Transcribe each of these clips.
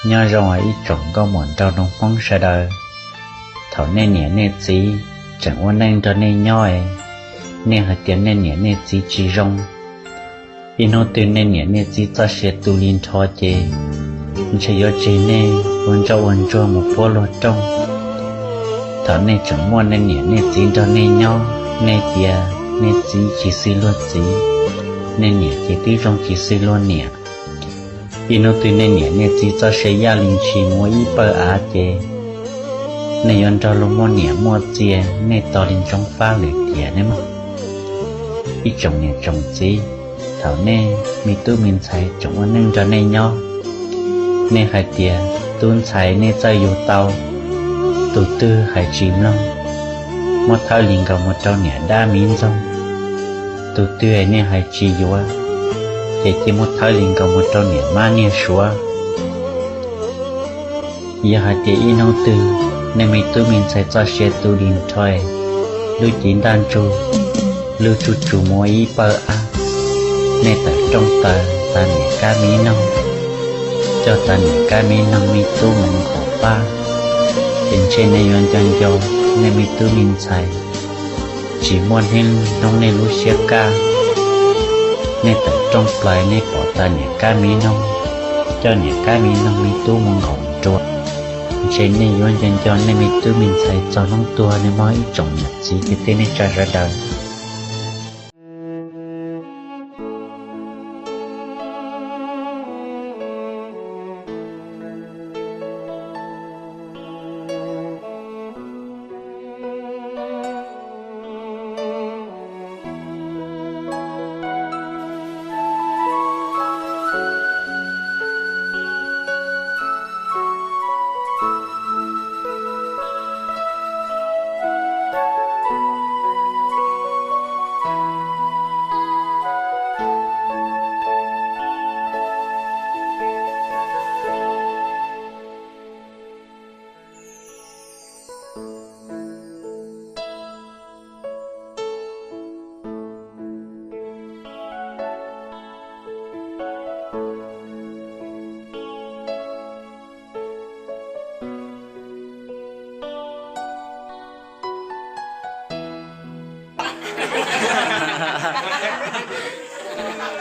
Nyob zoo ib tsoom nkauj muam nraug nus Hmoob sawv daws. Thaum nej niam nej txiv tseem ua neej nrog nej nyob, nej hais tias nej niam nej txiv tsis zoo. Ib hnub twg nej niam nej txiv txoj sia tu li nrho ces ntshe yuav tseg nej ua ntsoj ua ntsuag mus puab luag rooj. Thaum nej tseem muaj nej niam nej txiv nrog nej nyob, nej tias nej txiv tsis xws luag txiv, nej niam ces twb zoo tsis xws luag niam. Ib hnub twg nej niam nej txiv txoj sia yaj li ntshis mus ua ib pawg av ces nej yuav nrog luag muaj niam muaj txiv, nej tos li ntsoov fab lwm tiam nej mog. Ib tsoom niam tsoom txiv, thaum nej me tub me ntxhais tseem ua neej nrog nej nyob, nej hais tias tub ntxhais nej txawj yug tau, tus twg hais tsis mloog, muab thawb li nkaus mus rau niam dab miv ntxoog. Tus twg nej hais tsis yuav, ces cia muab thawb li nkaus mus rau niam mab niag suav. Yog hais tias ib hnub twg nej me tub me ntxhais txoj sia tu li nrho, lub cev ntaj ntsug, lub tsuj tsuj mus ua ib pawg av, nej tawm rooj plaws tas niam kab miv noog, coj tas niam kab miv noog me tub mus nkaum pab, ces ntshe nej yuav nco nco nej me tub me ntxhais tsis muaj hnub nej lub siab kaj. Nej tawm rooj plaws nej pom tas niam kab miv noog, coj niam kab miv noog me tub mus nkaum nruas, ntshe nej yuav nco nco nej me tub me ntxhais txog hnub tuag nej mog ib tsoom niam txiv kwv tij neej tsa sawv daws.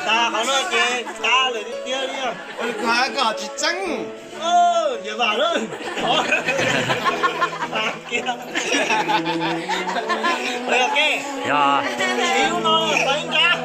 Tas qhov no ces tas lawm tiag tiag li. Koj hais koj tsis txeeb. Ces vam lawm. Yog. Siv lub no tau ib nrab.